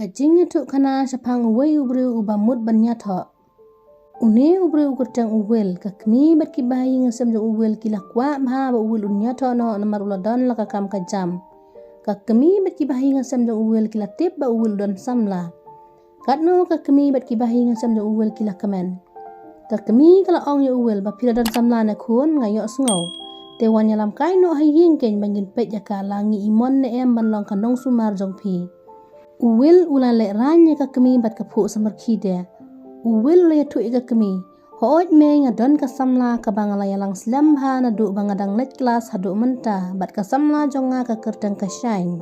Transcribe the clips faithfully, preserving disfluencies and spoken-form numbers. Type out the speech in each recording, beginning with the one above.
Ka jingïathuhkhana shaphang uwei u briew uba mut ban ïathoh. Une u briew u kyrteng u Will, ka kmie bad ki bahaïing hasem jong u Will ki la kwah bha ba u Will un ïathoh noh namar u la don la ka kam ka jam. Ka kmie bad ki bahaïing hasem jong u Will ki la tip ba u Will u don samla. Katno ka kmie bad ki bahaïing hasem jong u Will ki la kmen. Ka kmie ka la ong ïa u Will ba phi la don samla ne khun, nga ïohsngew. Te wan ïalam kai noh ha ïing kein ba ngin peit ïa ka, la ngi i mon ne em ban long ka nongsumar jong phi. U Will u la lehraiñ ïa ka kmie bad ka phuh samrkhie de. U Will u la ïathuh ïa ka kmie, hooid mei, nga don ka samla kaba nga la ïalang slem bha naduh ba nga dang leit klas haduh mynta, bad ka samla jong nga ka kyrteng ka Shine.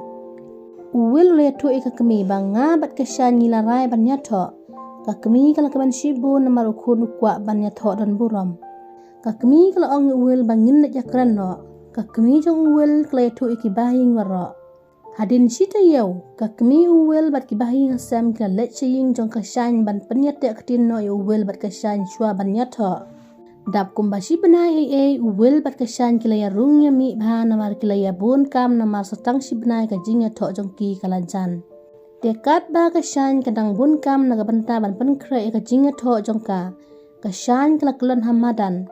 U Will u la ïathuh ïa ka kmie ba nga bad ka Shine ngi la rai ban ïathoh. Ka kmie ka la kmen shibun namar u khun u kwah ban ïathoh don burom. Ka kmie ka la ong ïa u Will ba ngin leit ïakren noh. Ka kmie jong u Will ka la ïathuh ïa ki bahaïing baroh. Hadien shi taïew, ka kmie u Will bad ki bahaïing hasem ki la leit sha ïing jong ka Shine ban pynïateh ktien noh ïa u Will bad ka Shine shuwa ban ïathoh. Dap kumba shi bnai ei ei, u Will bad ka Shine ki la ïarung ïamih bha namar ki la ïabun kam namar sa tang shi bnai ka jingïathoh jong ki ka la jan. Te katba ka Shine ka dang bun kam na ka bynta ban pynkhreh ïa ka jingïathoh jong ka, ka Shine ka la kyllon ha madan.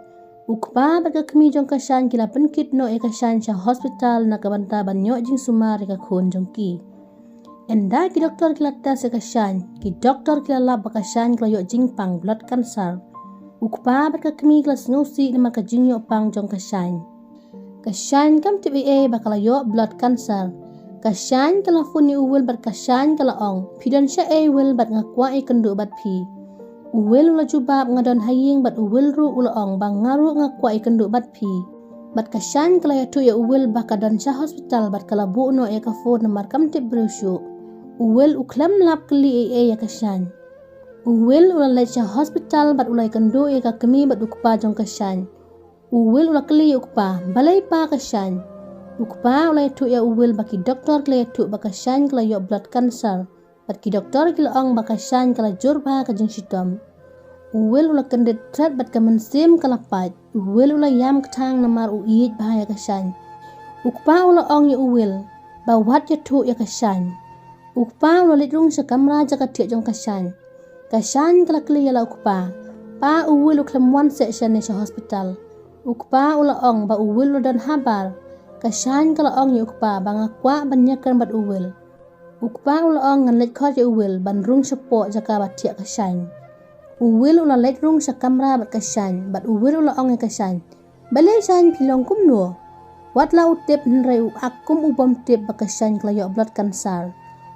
U kpa bad ka kmie jong ka Shine ki la pynkit noh ïa ka Shine sha hospital na ka bynta ban ïoh jingsumar ïa ka khun jong ki. Ynda ki doktor ki la test ïa ka Shine, ki doktor ki la lap ba ka Shine ka la ïoh jingpang blood cancer. U kpa bad ka kmie ki la sngewsih namar ka jingïoh pang jong ka Shine. Ka Shine kam tip ei ei ba ka la ïoh blood cancer. Ka Shine ka la phone ïa u Will bad ka Shine ka la ong, phi don shaei Will, bad nga kwah ïakynduh bad phi. U Will u la jubab, nga don ha ïing, bad u Will ruh u la ong ba nga ruh nga kwah ïakynduh bad phi. Bad ka Shine ka la ïathuh ïa u Will ba ka don sha hospital bad ka la buh noh ïa ka phone namar kam tip briew shuh. U Will u khlem lap kylli ei ei ïa ka Shine. U Will u la leit sha hospital bad u la ïakynduh ïa ka kmie bad u kpa jong ka Shine. U Will u la kylli ïa u kpa, balei pa ka Shine. U kpa u la ïathuh ïa u Will ba ki doktor ki la ïathuh ba ka Shine ka la ïoh blood cancer. Bad ki doktor ki la ong ba ka Shine ka la jur bha ka jingshitom. U Will u la kyndit tret bad ka mynsiem ka la pait. U Will u la ïam kthang namar u ïeit bha ïa ka Shine. U kpa u la ong ïa u Will ba wat ïathuh ïa ka Shine. U kpa u la leit rung sha kamra jaka thiah jong ka Shine. Ka Shine ka la kylli ïa la u kpa, pa, u Will u khlem wan seh shane sha hospital. U kpa u la ong ba u Will u la don habar. Ka Shine ka la ong ïa u kpa ba nga kwah ban ïakren bad u Will. U kpa u la ong, ngan leit khot ïa u Will ban rung shapoh jaka ba thiah ka Shine. U Will u la leit rung sha kamra bad ka Shine bad u Will u la ong ïa ka Shine, balei Shine phi long kumno? Wat la u tip hynrei u ak kum u bym tip ba ka Shine ka la ïoh blood cancer.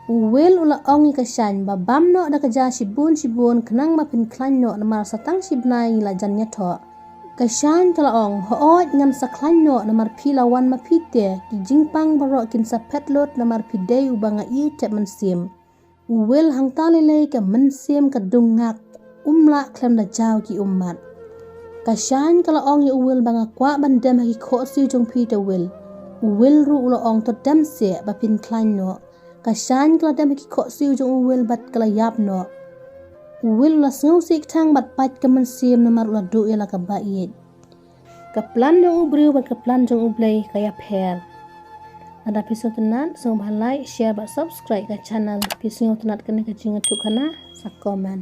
U Will u la ong ïa ka Shine ba bam noh da ka ja shibun shibun khnang ba phin khlaiñ noh namar sa tang shi bnai ngi la jan ïathoh. Ka Shine ka la ong, hooid ngan sa khlaiñ noh namar phi la wan ma phi te, ki jingpang baroh kin sa phet lut namar phi dei uba nga ïeit tep mynsiem. U Will hangta lei lei ka mynsiem ka dung ngak, um lah khlem da jaw ki ummat. Ka Shine ka la ong ïa u Will ba nga kwah ban dem ha ki khohsiew jong phi te Will. U Will ruh u la ong to dem seh ba phin khlaiñ noh. Ka Shine ka la dem ha ki khohsiew jong u Will bad ka la ïap noh. U Will u la sngewsih kthang bad pait ka mynsiem namar u la duh ïa la kaba ïeit. Ka plan jong u briew bad ka plan jong u Blei ka ïapher. Lada phi sngewtynnat, sngewbha like, share bad subscribe ka channel. Phi sngewtynnat kane ka jingïathuhkhana, sa comment.